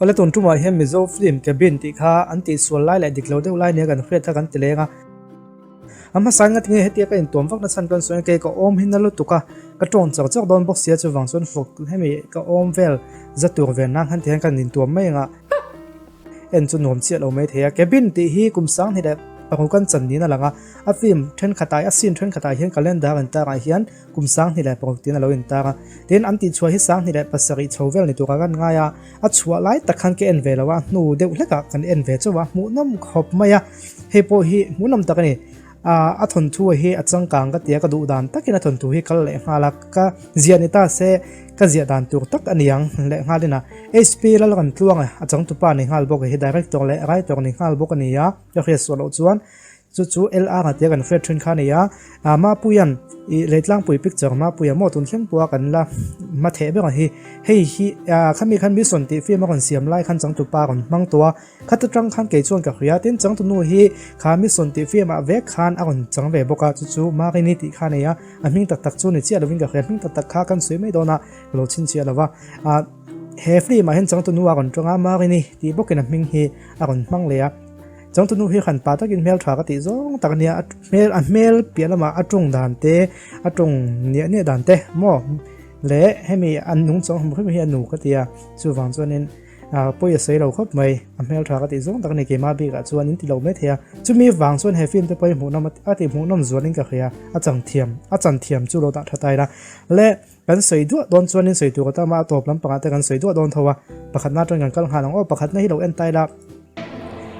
Awle tun tumah hian Mizo film Cabin tih kha an tihsual lai leh dik lo deuh lai nia kan hriat kha kan ti leng a. A hmasa in ngatinge hetia ka intuam vak na chhan kan sawi a, kei ka awm hi na lutuk a, ka tawng chak chak dawn bawk sia chuvang chuan fawk hemi ka awm vel za tur ve nan khan ti hian kan intuam mai ang a, en chu nuam chiah lo mai thei a. Cabin tih hi kum 2006 kan chan niin a lang a, a film thenkhatah a scene thenkhatah hian calendar an tarah hian Kum 2006 tiin a lo intar a, tin an tihchhuah hi 2007 chho vel ni turah kan ngai a, a chhuah lai tak khan ka en ve lo a, hnu deuh hlekah kan en ve chauh a, hmuhnawm khawp mai a, hei pawh hi hmuhnawm tak a ni. A thawnthu hi a changkang ka ti a, ka duh dan takin a thawnthu hi kal leh nghal a, ka ziah ni ta se ka ziah dan tur tak a ni ang leh nghalin a, HP Lalrantluanga a changtupa ni nghal bawk hi director leh writer ni nghal bawk a ni a, ka hriat suah loh chuan Chu chu LR a tia kan hriat thin kha a ni a, Mapuia'n i Leitlangpui picture Mapuia maw tun thleng pawha kan la hma theh ber ang hi. Hei hi khami khan Mission tih film a rawn siam lai khan changtupa a rawn hmang tawh a, khata tang khan kei chuan ka hria tin changtunu hi kha Mission tih film ah vek khan a rawn chang ve bawk a, chu chu Marini tih kha a nei a, a hming tak tak chu ni chiah lovin ka hria, hming tak tak kha kan sawi mai dawn a, ka lo chhinchhiah lo va. He film ah hian changtunu a rawn tawng a, Marini tih bawkin a hming hi a rawn hmang leh a. Changtunu hi khan pa takin hmel tha ka tih zawng tak ania, a hmel a hmel piah lamah a tawng dan te a tawng niah niah dan te maw leh hemi an nung chawng hmu hrim hi a nu ka ti a, chuvang chuanin ah pawi a sawi lo khawp mai, a hmel tha ka tih zawng tak a ni keimah bikah chuan in ti lo mai thei a, chumi vang chuan he film te pawh hi hmuhnawm a tih hmuhnawm zualin ka hria, a chang thiam a chan thiam chu lo dah tha ta ila le. Kan sawi duah dawn chuanin sawi tur atama a tawp lampangah te kan sawi duah dawn tho a, pakhatna atangin kan kal nghal ang aw, pakhatna hi lo en ta ila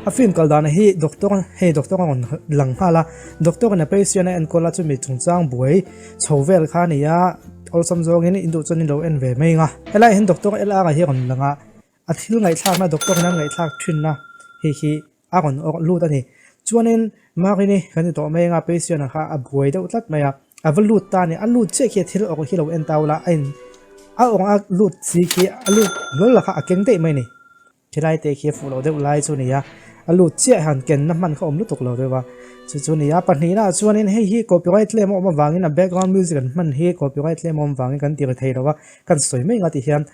a film kal dana hi doctor hei doctor a rawn lang nghal a, doctor in a patient a enkawl a chumi chungchang buai chho vel kha a ni a, awlsam zawngin in duh chuan in lo en ve mai ang a, helaiah hian doctor LR a hi a rawn lang a, a thil ngaihthlakna doctor in an ngaihthlak thinna hei hi A rawn awrh lut a ni. Chuanin Marini kan ti tawh mai anga Patient-a kha a buai deuh tlat mai a, a va lut ta a ni. A lut chiah khi a thil awrh hi lo en ta ula, a in a awrh a lut si khi a lut hlawl la kha a keng daih mai a ni. Khilai te khi a fuh loh deuh lai chu a ni a, a lut chiah han kenna hman kha awm lutuk lo deuh a, chu chu a ni a. Pahnihna ah chuanin hei hi copyright claim a awm avangin a background music an hman hi copyright claim a awm avangin kan ti ri thei lo a, kan sawi mai ang a tih hian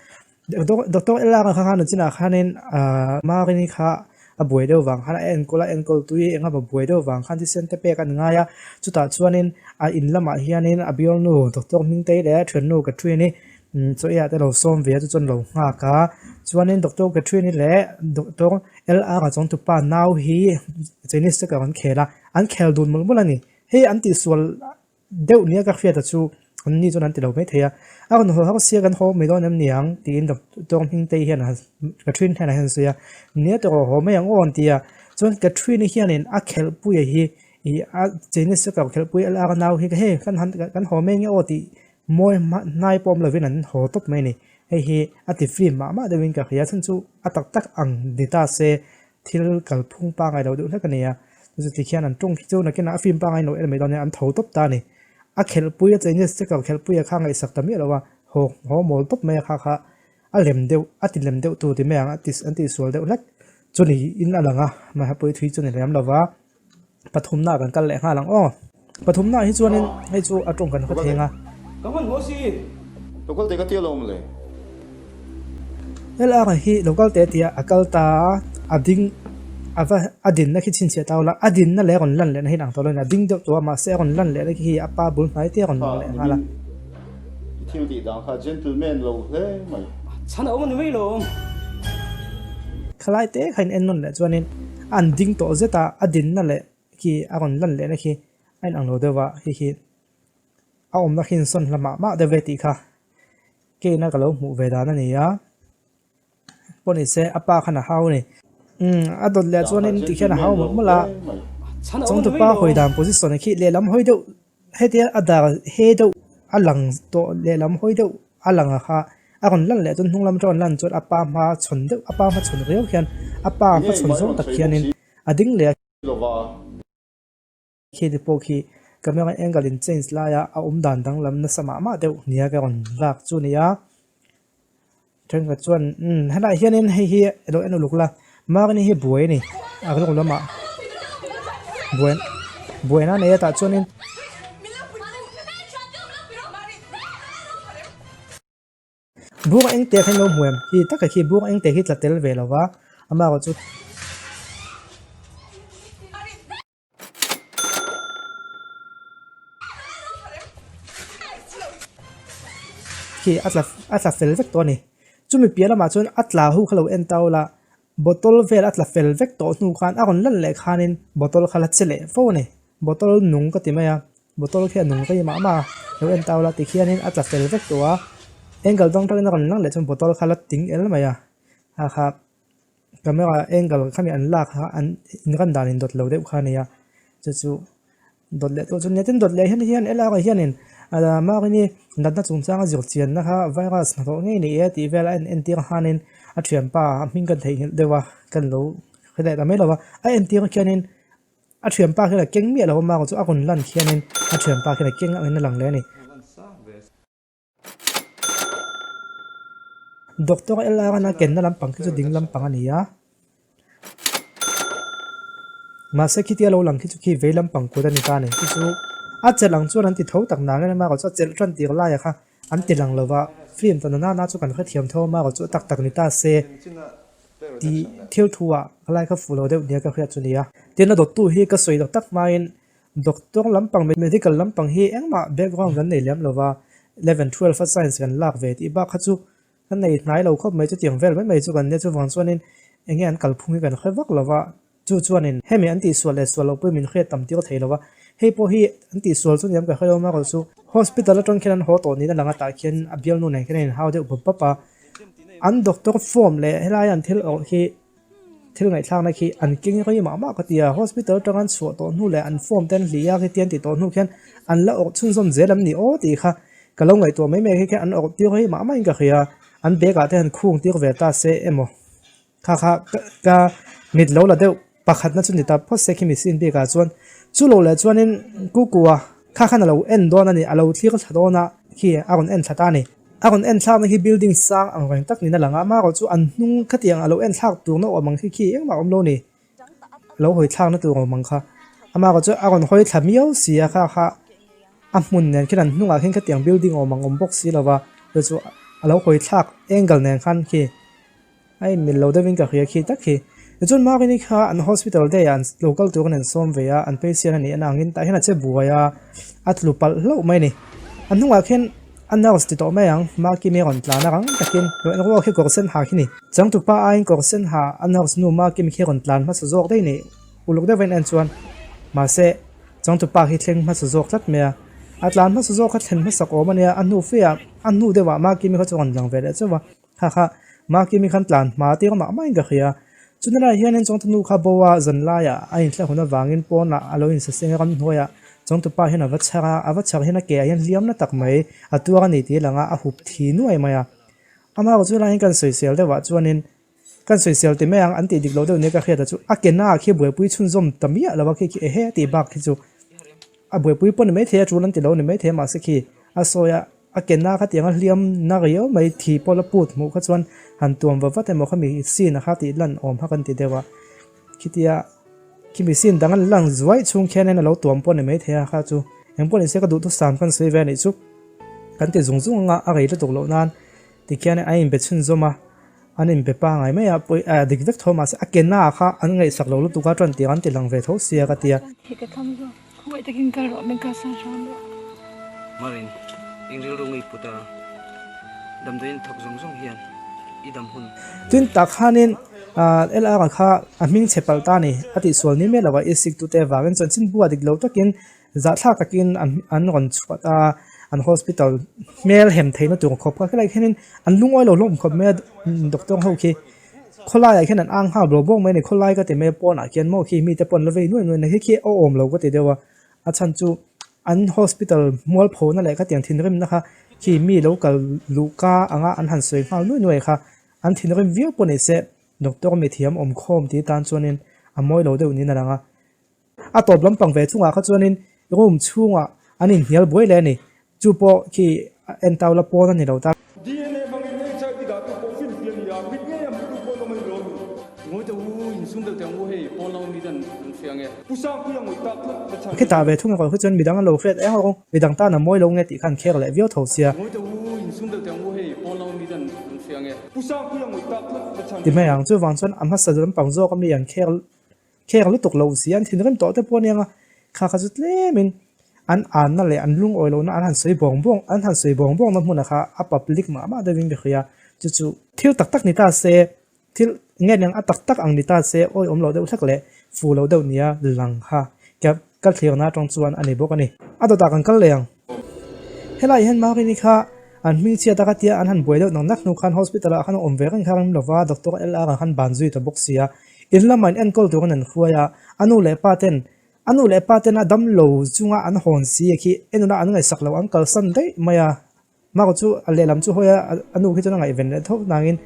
Doctor Ella kha khan chinah khanin Marini kha a buai deuh vang khan a enkawl a, enkawl tui eng emaw buai deuh vang khan thisen te pek a ni ngai a, chutah chuanin a in lamah hianin a bialnu Doctor Hmingtei leh a thiannu Catherine-i chaw eiah te lo sawm ve a, chu chuan lo nghak a, chuanin Doctor Catherine-i leh Doctor LR-a chawngtupa nau hi Chinese te kawr an khel a, an khel dun mawlh mawlh a ni, hei an tihsual Deuh nia ka hriat a chu an ni chuan an ti lo mai thei a, a rawn haw har sia kan haw mai dawn em ni ang tiin Doctor Hmingtei hian a Catherine hian a han sawi a, nia tawh haw mai ang aw an ti a, chuan Catherine hianin a khelhpuia hi ih a Chinese soccer khelhpui a lak a nau hi hei kan han kan haw mai nge aw tih mawi hnai pawh awm lovin an haw tawp mai a ni, hei hi a ti film mah mah deuhin ka hria chhan chu a tak tak ang ni ta se Thil kalphung pangai lo deuh hlek a ni a, chuti khian an tawng khi chu nakinah a film pangai lo en mai dawn nia, an tho tawp ta a ni. A khelhpui a Chinese checker khelhpuia kha ngaihsak ta miah lo a, haw haw mawl tawp mai a kha kha a lem deuh, a ti lem deuh tu ti mai ang a ti an tihsual deuh hlek chu niin a lang a, mahse thui chu ni lem lo va. Pathumna kan kal leh nghal ang aw. Pathumna hi chuanin hei chu a tawng kan hre theng a. Ka hman haw si. Local te ka tia lo awm le. LR hi local te tia a kal ta a, a ding a va a dinna khi chhinchhiah ta ula, a dinna leh a rawn lan lehna hi inang tawh lo a ni, a ding deuh tawh a mahse a rawn lan lehna khi a pa bul hnai te a rawn lang leh nghal a. I thil tih dan kha gentleman lo hle mai. Chhan a awm a ni mai lo. Khalai te kha in en nawn leh chuanin an ding tawh zet a, a dinna leh khi a rawn lan lehna khi a inang lo deuh a, hei hi a awmna khi insawn hla mah mah deuh ve tih kha keina ka lo hmuh ve dan a ni a. Pawh ni se a pa khan a hau a ni. Umm a dawt leh chuanin ti khian a hau mawlh mawlh a, chawngtupa hawi dan position khi lehlam hawi deuh Hetia a dar he deuh a lang tawh lehlam hawi deuh a lang a kha a rawn lan leh chuan hnung lam atang a rawn lan chuan a pa hma chhawn deuh a pa hma chhawn riau hian a pa hma chhawn zawng tak hianin a ding leh a. Khi te pawh khi camera angle in change laia a awm dan danglam nasa mah mah deuh nia ka rawn lak chu a ni a. Thenkhat chuan umm helaiah hianin hei hi ilo en uluk la mahni hi buai a ni a rawng lamah buai buaina a nei a tah chuanin Bur eng te kha in lo hmu em? Khi taka khi bur eng te khi tla tel ve lo va, amaherawhchu. Khi a tla a tla fel vek tawh a ni. Chumi piah lamah chuan a tla ho kha lo en ta ula, bottle vel a tla fel vek tawh hnu khan a rawn lan leh khanin bottle kha la che leh fo a ni. Bottle nung ka ti mai a, bottle khi a nung rei mah mah a, lo en ta ula tikhianin a tla fel vek tawh a, angle dang tangin a rawn lang leh chuan bottle kha la ting el mai a, ha kha. Camera angle khami an lak kha an inran dan in dawt lo deuh kha a ni a chu chu dawt leh tawh chu nia tin dawt leh hian hian helai ah hianin mahni natna chungchanga zir chianna kha virus hnathawh ngei ni e tih vel a en entir khanin a thianpa a hming kan theihnghilh deuh a kan lo hre leh ta mai lo va a entir khianin a thianpa khian a keng miah lo a mahni chu a rawn lan khianin a thianpa khian a keng angin a lang leh a ni. Doctor LR an a kenna lampang khi chu ding lampang a ni a, mahse khitia lo lang khi chu khi vei lampang kut a ni ta a ni. Khi chu a chelh ang chuan an ti tho tak nang em amaherawhchu a chelh tan tir laia kha an ti lang lova, film ta nana na chu kan hrethiam tho amaherawhchu a tak tak ni ta se tih thil thu ah ka lai kha fuh lo deuh nia ka hriat chu nia. Tin a dawttu hi ka sawi tak tak hmain Doctor lampang medical lampang hi engmah background kan nei lem lova, eleven twelve a science kan lak ve tih bak kha chu kan nei hnai lo khawp mai chutiang vel mai mai chu kan nia chuvang chuanin enge an kalphung hi kan hre vak lova, chu chuanin hemi an tihsual leh sual loh pawhin min hriat tam tir thei lova, hei pawh hi an tihsual chu niam ka hre lo marawh chu hospital atang khian an haw tawh niin a lang a tah khian a bialnu nen khian a inhau deuh bawp bawp a, an doctor form leh helai an thil awrh hi. Thil ngaihthlakna khi an keng rei mah mah ka ti a, hospital atanga an chhuah tawh hnu leh an form te an hlih a khitiang an tih tawh hnu khian an la awrh chhunzawm zel em ni aw tih kha ka lo ngaihtuah mai mai khi khian an awrh tir rei mah mahin ka hria, an bag ah te han khung tir ve ta se emaw kha kha ka mit lo la deuh pakhatna chu ni ta phawt se khi machine bik ah chuan chu lo leh chuanin kukua kha khan a lo en dawn a ni a lo thlir thla dawn a khi a rawn en thla ta a ni. A rawn en thlakna hi building sang ang reng tak niin a lang a, amaherawh chu an hnung khatiang a lo en thlak turna awm ang khi khi engmah a awm lo a ni, a lo hawi thlakna tur awm ang kha, amaherawh chu a rawn hawi thla miau si a kha kha a hmun nen khian an hnungah khian khatiang building awm ang awm bawk si lo va, chu chu a lo hawi thlak angle nen khan khi. A inmil lo deuhin ka hria khi tak hi. Tichuan Marini kha an hospital day ah an lo kal tur an insawm ve a, an patient a nih a nangin tah hian a che buai a, a tlu palh hlauh mai a ni. A hnungah khian a nurse ti tawh mai ang, Makimi a rawn tlan a rang takin ruah khi kawr sen ha khi ni. Changtupa aiin kawr sen ha a nurse nu Makimi khi a rawn tlan hmasa zawk daih ni, uluk deuh in en chuan. Mahse, changtupa khi thleng hmasa zawk tlat mai a, a tlan hmasa zawk kha thlen hmasak awm a nia, a hnu fe ah, a hnu deuhah Makimi kha chu a rawn lang ve leh chauh a. Kha kha Makimi khan tlan hma tir mah mahin ka hria. Chuna lai hianin Chawngtunu kha bo a zan laiah a inthleh hun avangin pawnah a lo insaseng a ramhnuaiah Chawngtupa hian a va chhar a, a va chhar hian a ke ah hian hliamna tak mai a tuar a ni tih lang a, a hup thi nuai mai a. Amaherawh chu helai hian kan sawisel deuhah chuanin kan sawisel ti mai ang an tih dik loh deuh nia ka hriat a chu a ke naah khi buaipui chhunzawm ta miah lo a khi khi ehe a tih bak khi chu a buaipui pawh ni maithei a tul an ti lo ni maithei a mahse khi a sawi a. A ke na khatiang a hliam na riau mai thi pawh la put hmuh kha chuan han tuam va vat emaw khami scene a kha tih lan awm kha kan ti deuh a, khitia khimi scene dang an lang zuai chhung khianin a lo tuam pawh a ni maithei a kha chu engpawh ni se ka duhthusam kan sawi ve a nih chu kan ti zung zung anga a rei lutuk loh nan tikhian a inbe chhunzawm a. An inbe pangai mai a, pawi a dik vek tho mahse a ke na kha an ngaihsak lo lutuk a tan tih an ti lang ve tho sia ka ti a. Hi ka tham zawk, khawngaih takin kal rawh min kalsan hram rawh. Marin, eng rilru ngei put a, damdawiin thawk zawng zawng hian i dam hun. Tin tak khanin LR a kha a hming chhe palh ta a ni, a tihsual ni miah lo a, i siktute vangin chanchin bu a dik lo takin Zahthlak takin an rawn chhuat a, an hospital hmel hem theihna tur khawp kha khilai khianin an lungawi lo hlawm khawp mai a doctor ho khi khawlaiah khian an ang nghal bawk bawk mai a ni khawlai ka ti mai a pawnah khian maw khi mite pawh an la vei nuai nuai a khi khi a awm lo ka ti deuh a a chhan chu an hospital mualphona leh khatiang thinrimna kha khi mi lo kal luh ka anga an han sawi nghal nuai nuai kha an thinrim viau pawh ni se doctor mithiam awm khawm tih tan chuanin a mawi lo deuh niin a lang a. A tawp lampang ve chungah kha chuanin room chhungah an inhnial buai leh a ni. Chu pawh khi entaula pawn a ni lo ta. DNA hmangin HIV dahtu pawh finfiah a ni a, mit ngei a hmutu pawh an awm a ni lo a ni. Ngawi teh u, insum deuh teh ang u hei, pawn lo mi ten an hria nge. Pu Sangpuia ngawih tak tlat na chhan Khitah ve thung erawh khi chuan midang an lo hriat eng rawng, midang tan a mawi lo nge tih kha an kher leh viau tho sia. Ngawi teh u, insum deuh teh ang u hei, pawn lo mi ten Pu Sangpuia ngawih tak tlat na chhan Ti mai ang, chuvang chuan a hmasa lampang zawk ami an khel khel lutuk lo si, an thinrim tawh te pawh aniang a, kha kha chu tlemin an anna leh an lungawi lohna an han sawi bawng bawng an han sawi bawng bawng na hmunah kha a public mah mah deuhin ka hria, chu chu thil tak tak ni ta se Thil nge niang a tak tak ang ni ta se awi awm lo deuh hlek leh fu lo deuh nia lang kha ka ka thlirna atang chuan a ni bawk a ni. A dawtah kan kal leh ang. Helai hian Marini kha an hmingchhiat a ka tia an han buai deuh nak nak hnu khan hospital ah khan a awm ve reng kha rem lova Doctor LR ang khan ban zui ta bawk sia. In lamah in enkawl turin an hruai a, a nu leh pa ten a nu leh pa ten a damlo chunga an hawn si khi enuna an ngaihsak lo an kalsan daih mai a. Mako chu a lehlam chu hawi a, a nu khi chuan a ngaihven leh tho nangin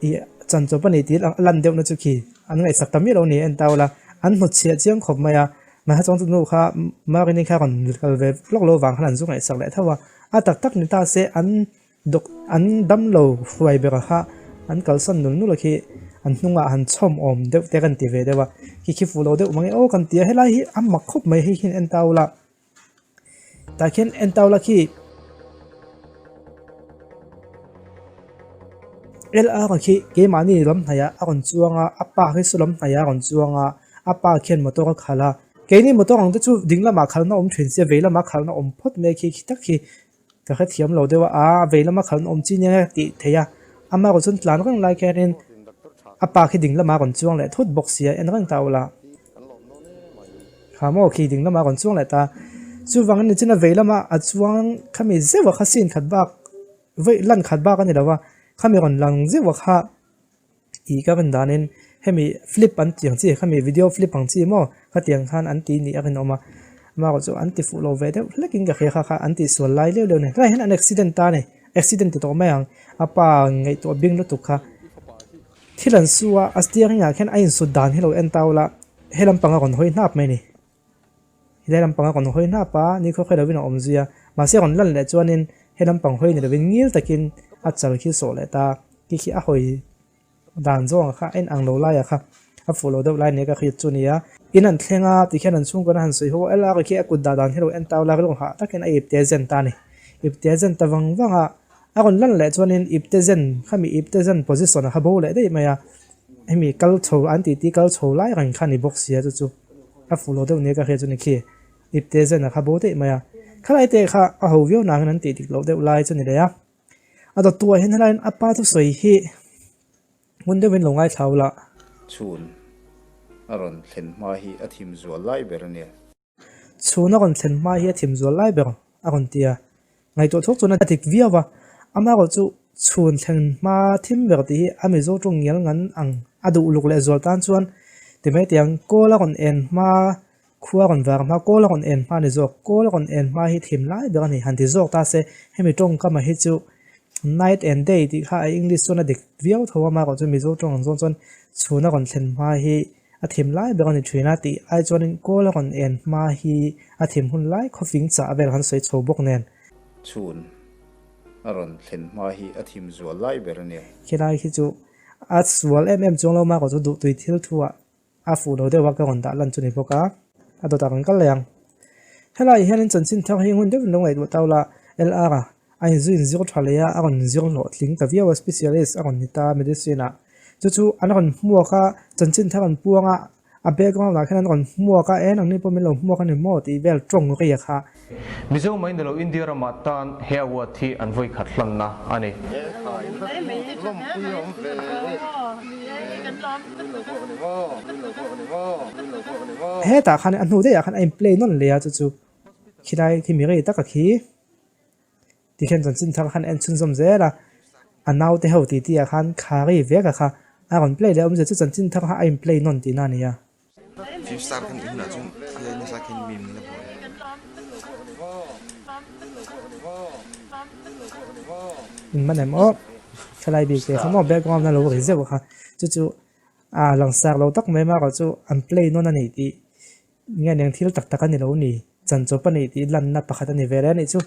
ih chan chawp a ni tih a lan deuhna chu khi an ngaihsak ta miah lo a ni en ta ula, an hnawtchhiah chiang khawp mai a, mahse chuan chu nu kha Marini kha rawn kal ve lawk lo vang khan an zu ngaihsak leh tho a, a tak tak ni ta se an dawk an damlo hruai ber kha an kalsan nul nul a khi an hnungah han chhawm awm deuh te kan ti ve deuh a, khi khi fuh lo deuh mang e aw kan ti a, helai hi a mak khawp mai hei hian en ta ula. Tah khian en tau la khi LR khi keimahni lam hnaihah a rawn chuang a, a pa khi saw lam hnaihah a rawn chuang a, a pa khian motor a khalh a. Keini motor ang te chu ding lamah khalhna awm thin sia vei lamah khalhna awm phawt mai khi khi tak khi ka hrethiam lo deuh a, aa vei lama khalhna awm chi nia tih theih a, amaherawh chuan tlan reng lai khianin a pa khi ding lamah a rawn chuang leh thut bawk sia en reng ta ula. Kha maw khi ding lamah a rawn chuang leh ta. Chuvangin nichina vei lama a chuang khami zeuh a kha sin khat bak vawi lan khat bak a ni lo va, khami rawn lang zeuh a kha tih ka rin danin hemi flip an tih ang chi khami video flip ang chi maw khatiang khan an tih nih a rinawm a. Amaherawhchu chu an ti fuh lo ve deuh hlekin ka hria kha kha an tihsual lai leuh leuh a ni. Helai hian an accident ta a ni, accident ti tawh mai ang a pa ngaihtuah bing lutuk kha. Thil an su a, a steering ah khian a insut dan hi lo en ta ula, he lampang a rawn hawi hnap mai a ni. Helai lampang a rawn hawi hnap a, nikhua khawi lovin a awm zui a, mahse a rawn lan leh chuanin he lampang hawi ni lovin ngil takin a chal khi sawh leh ta, khi khi a hawi dan zawng ah kha a inang lo lai ah kha a fuh lo deuh lai nia ka hriat chu a ni a. In an thleng a, tikhian an chhungkawn a han sawi ho a, LR khi a kut dah dan hi lo en ta ula rilru hah takin a ipte zen ta a ni. Ipte zen ta vang vang a. A rawn lan leh chuanin ipte zen, khami ipte zen position a kha bo leh daih mai a, hemi kal chho an tih tih kal chho lai reng kha a ni bawk sia chu chu a fuh lo deuh nia ka hriat chu ni khi ipte zen a kha bo daih mai a, khalai te kha a ho viau nangin an tih dik loh deuh lai chu ni leh a, a dawttuah hian helaiin a pa thusawi hi ngun deuhin lo ngaithla ula. Chhun a rawn thlen hma hi a thim zual lai ber a nia. Chhun a rawn thlen hma hi a thim zual lai ber a rawn ti a, ngaihtuah thawk chuan a dik viau a, amaherawh chu chhun thlen hma thim ber tih hi a Mizo tawng ngial ngan ang a duh uluk leh zual tan chuan ti mai tiang kawl a rawn en hma khua a rawn var hma kawl a rawn en hma a ni zawk kawl a rawn en hma hi thim lai ber a ni han ti zawk ta se hemi tawngkama hi chu night and day tih kha a English chuan a dik viau tho a amaherawh chu Mizo tawng ang zawng chuan chhun a rawn thlen hma hi A thim lai ber a ni thin a tih ai chuanin kawl a rawn en hma hi a thim hun lai khawfing chah vel han sawi chho bawk nen. Chhun a rawn thlen hma hi a thim zual lai ber a nia. Khilai khi chu a sual em em chuang lo mah erawh chu duhtui thil thu ah a fuh lo deuh a ka rawn dah lan chu ni bawk a, a dawtah kan kal leh ang. Helaiah hianin chanchin thar hi hun deuhin lo ngaihtuah tau la, LR a A inzui inzir tha leh a, a rawn zir hlawhtling ta viau a, specialist a rawn ni ta medicine ah. Chu chu an rawn hmuak a, chanchin thar an puang a, a background ah khian an rawn hmuak a, e nangni pawh min lo hmuak a ni maw tih vel tawng ri a kha. Mizo mai ni lo India ramah tan he award hi an vawi khat hlanna a ni. Hetah khan a hnu daih ah khan a in play nawn leh a chu chu khilai khi mi rei taka khi. Tikhian chanchin thar khan en chhunzawm zel a, a naute ho tih tih ah khan Khari vek a kha a rawn play leh a awmzia chu chanchin thar kha a in play nawn tihna a ni a. Fifth star khan i hunah chuan khilai nasa khin mi min la buai. In man em aw thalai bik te kha maw background a lo ri zeuh a kha chu chu a langsar lo tak mai erawh chu an play nawn a ni tih nge eng thil tak tak a ni lo ni chanchawp a ni tih lanna pakhat a ni ve reng a nih chu.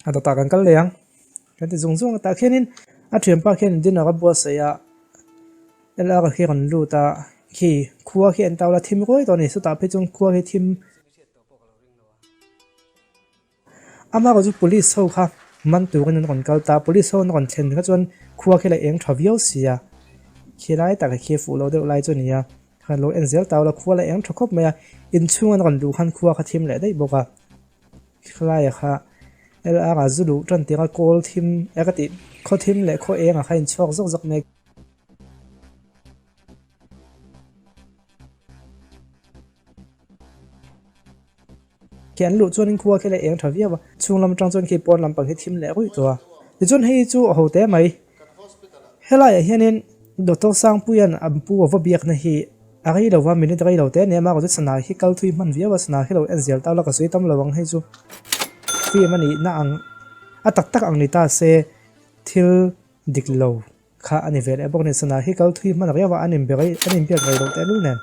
A dawtah kan kal leh ang kan ti zung zung a tah khianin a thianpa khian dinner a buatsaih a LR khi a rawn lut a khi khua khi an tau la thim ruai tawh a ni chutah phei chuan khua khi thim amaherawhchu police ho kha. Man turin an rawn kal ta a, police ho an rawn thlen kha chuan khua khi la eng tha viau si a, khi lai tak khi fuh lo deuh lai chu a ni a, khan lo en zel ta ula khua la eng tha khawp mai a, inchhung an rawn luh khan khua kha thim leh daih bawk a, khilaiah kha LR ah zu luh tan tir a kawl thim e ka tih khaw thim leh khaw eng ah kha a inchhuak zawk zawk mai. Khi an luh chuanin khua khi la eng tha viau a, chhung lam atang chuan khi pawn lampang hi thim leh ruih tawh a. Tichuan hei chu a ho teh mai. Helaiah hianin Doctor Sangpuia'n a pu a va biakna hi a rei lo va, minute rei lo teh ania mah erawh chu sana hi kal thui hman viau a, sana hi lo en zel ta la ka sawi tam lo ang hei chu film a nihna ang a tak tak ang ni ta se thil dik lo. Kha a ni ve leh bawk a ni. Sana hi kal thui hman riau a, an inbe rei, an inbiak rei loh tehlul nen.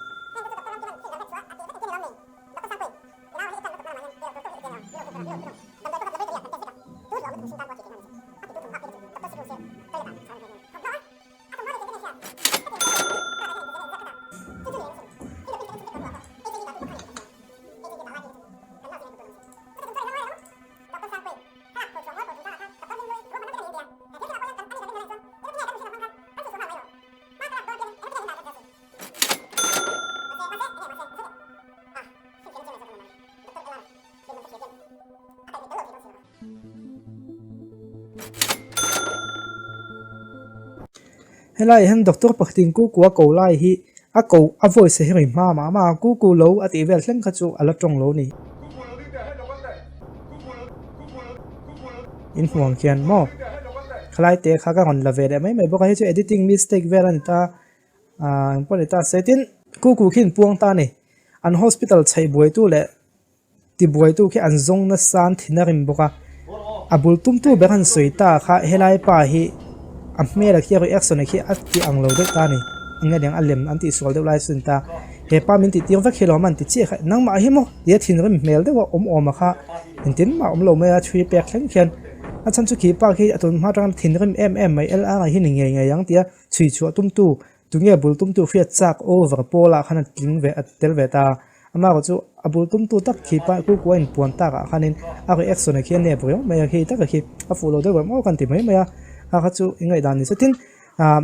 Helai hian doctor pakhatin kuku a ko lai hi a ko a voice hi ri hma mah mah a kuku lo a tih vel thleng kha chu a la tawng lo a ni. In hmuh ang khian maw khalai te kha ka rawn la ve leh mai mai bawk a hei chu editing mistake vel a ni ta ah engpawh a ni ta se tin kuku khi an puang ta a ni an hospital chheih buaitu leh tibuaitu khi an zawng nasa an thin a rim bawk a a bul tumtu ber han sawi ta kha helai pa hi a hmel a khi a reaction a khi a ti ang lo deuh ta a ni eng nge niang a lem an tihsual deuh lai chu a ni ta. He pa min tih tir vek hi lawm an ti chiah kha nangmah hi maw tia thinrim hmel deuh a awm awm a kha engtin mah awm lo mai a chhui pek thleng khian a chhan chu khi pa khi a tun hma atanga thinrim em em mai LR ah hi ni ngei ngei ang tia chhui chhuah tum tu tunge bul tum tu hriat chak over pawl ah khan a tling ve a tel ve ta amah erawh chu a bul tum tu tak khi pa ku ku a inpuan tak ah khanin a reaction ah khian nep riau mai a khi taka khi a fuh lo deuh em aw kan ti mai mai a a kha chu ingaihdan ni se tin ah.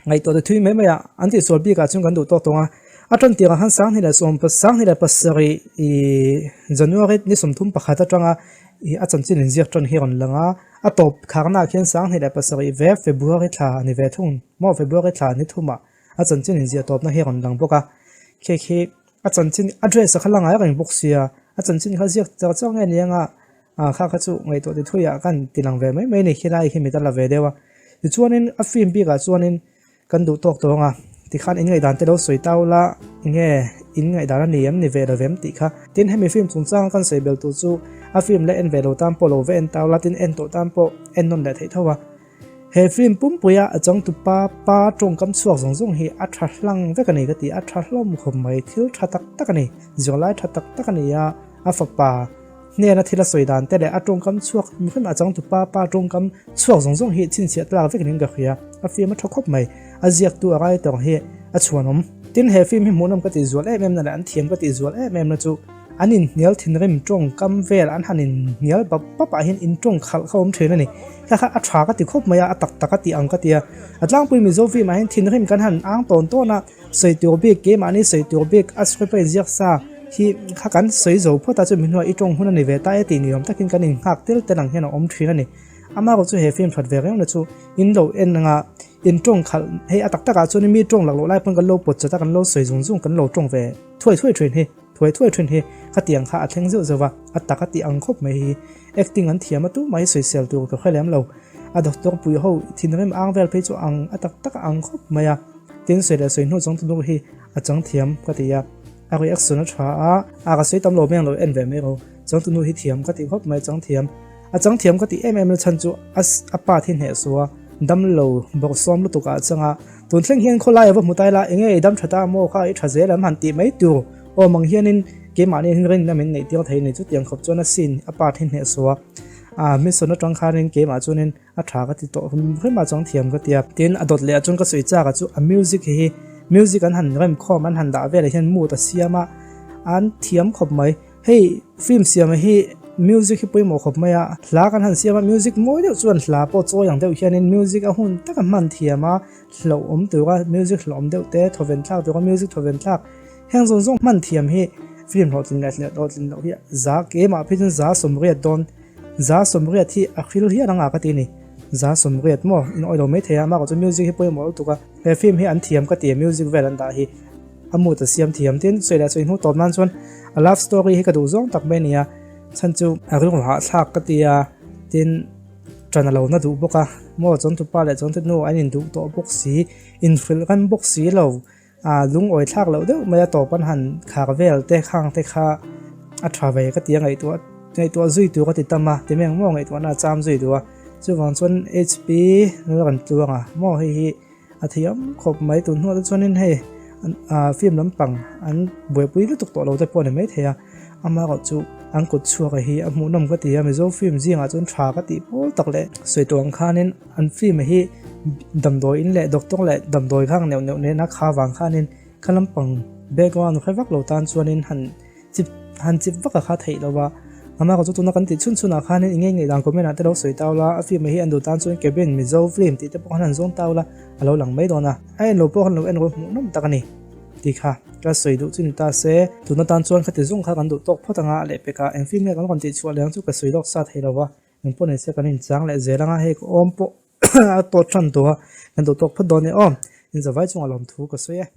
Ngaihtuah te thui mai mai a, an tihsual bik ah chuan kan duh tawk tawng a. A tan tirah khan Sanghnih leh sawm Sanghnih leh pasarih ih January ni 31 atanga ih a chanchin inziak tan hi a rawn lang a. A tawp kharna ah khian Sanghnih leh pasarih ve February thla a ni ve thung maw February thla ni thumah a chanchin inziah tawpna hi a rawn lang bawk a. Khi khi a chanchin a dress a kha la ngai reng bawk sia, a chanchin kha ziak char char nge ni anga ah kha kha chu ngaihtuah ti thui ah kan ti lang ve mai mai a ni khilai khi mit a la ve deuh a. Tichuanin a film bikah chuanin kan duh tawk tawh ang a, tikhan in ngaihdan te lo sawi tau la enge in ngaihdan a ni em ni ve lo vem tih kha. Tin hemi film chungchanga kan sawi bel tur chu a film la en ve lo tan pawh lo va en tau la tin en tawh tan pawh en nawn leh theih tho a. He film pumpuia a changtupa pa tawngkam chhuak zawng zawng hi a tha hlang vek a ni ka ti, a tha hlawm khawp mai, thil tha tak tak a ni, zirlai tha tak tak a ni a, a fapa. Hnena thil a sawi dan te leh a tawngkam chhuak hrim a changtupa pa tawngkam chhuak zawng zawng hi chhinchhiah tlak vek niin ka hria. A film a tha khawp mai. A ziaktu a writer hi a chhuanawm. Tin he film hi hmuhnawm ka tih zual em em na leh an thiam ka tih zual em em na chu an inhnial thinrim tawngkam vel an han inhnial bap bap ah hian intawng khalh kha awm thin a ni. Kha kha a tha ka ti khawp mai a, a tak tak a tih ang ka ti a. A tlangpui Mizo film ah hian thinrim kan han ang tawn tawn a. Sawi tur bik, keimahni sawi tur bik a script a inziak sa hi kha kan sawi zo phawt a, chumi hnuah i tawng hun a ni ve ta e tih ni awm takin kan innghak tel tel ang hian a awm thin a ni. Amaherawh chu he film that ve reng na chu in lo en anga in tawng khalh hei a tak takah chuan mi tawng lak loh lai pawn kan lo pawt chat a, kan lo sawi zung zung kan lo tawng ve thuai thuai thin hi thuai thuai thin hi khatiang kha a thleng zeuh zeuh va, a tak a tih ang khawp mai hi acting an thiam a tumah hi sawisel tur ka hre lem lo. A doctor pui ho thinrim ang vel phei chu ang a tak tak a ang khawp mai a. Tin sawi leh sawi hnu chang tunu hi a chang thiam ka ti a, a reaction a tha a, a ka sawi tam lo mai ang lo en ve mai ro, chang tunu hi thiam ka ti khawp mai chang thiam, a chang thiam ka ti em em na chhan chu a a pa thi hneh suh a, dam lo bawrh sawm lutuk ah chang a, tun thleng hian khawlai a va hmu tai la enge i dam tha ta maw kha i tha zel am han tih mai tur awm ang hianin keimahni hian rinna min neih tir thei a ni chutiang khawp chuan a scene a pa thi hneh suh a, a mission atang khanin keimah chuanin A tha ka ti tawh hrim hrim a chuang thiam ka ti a. Tin, a dawt leh ah chuan ka sawi chak a chu a music hi music an han rem khawm an han dah velah hian mood a siam a, an thiam khawp mai. Hei film siam hi Music hi pawimawh khawp mai a, hla kan han siam a, music mawi deuh chuan hla pawh chawi ang deuh hianin music a hun taka hman thiam a, hlauhawm tura music hlauhawm deuh te, thawven thlak tura music thawven thlak heng zawng zawng hman thiam hi film hlawhtlin leh hlawhtlin loh hi za keimah phei chuan za sawmriat dawn za sawmriat hi a hril hian anga ka ti a ni, za sawmriat maw in awih lo maithei a, amaherawhchu music hi pawimawh lutuk a, he film hi an thiam ka ti a music vel an dah hi. A mood a siam thiam tin sawi leh sawi hnu tawp nan chuan a love story hi ka duh zawng tak mai a ni a, chhan chu a rilru hahthlak ka ti a, tin ṭan a lo na duh bawk a, maw chawngtupa leh chawngtunu an induh tawh bawk si, inhrilh rem bawk si lo, ah lungawi thlak loh deuh mai a tawp an han khar vel te khang te kha a ṭha ve ka ti a ngaihtuah ngaihtuah zui tur ka ti tam a, ti mai ang maw ngaihtuahna a cham zui duh a, chuvang chuan HP Lalrantluanga maw hei hi. A thiam khawp mai tun hnuah te chuanin hei ah film lampang an buaipui lutuk tawh lo te pawh a ni maithei a amaherawh chu an kut chhuak hi a hmuhnawm ka ti a mizo film zingah chuan tha ka tih pawl tak leh sawi tawh ang khanin an film hi damdawi in leh doctor leh damdawi khang neuh neuh nena kha vang khanin kha lampang background hre vak lo tan chuanin han Chip han chip vak a kha theih lo a, amah chu tuna kan tih chhun chhun ah khanin i ngei ngei dan comment ah te lo sawi tau la, a film hi an duh tan chuan cabin Mizo film tih te pawh khan han zawng tau la, a lo lang mai dawn a, a en lo pawh khan lo en rawh hmuh nawm tak a ni tih kha ka sawi duh chu ni ta se, tuna tan chuan khati zawng kha kan duh tawk phawt anga leh pekah eng film nge kan rawn tih chhuah leh ang chu ka sawi lawk sa thei lo va, engpawh nei se kan inchang leh zel anga hei ka awm pawh a tawt tan tawh a, kan duh tawk phawt dawn e aw, inzavai chungah lawmthu ka sawi e.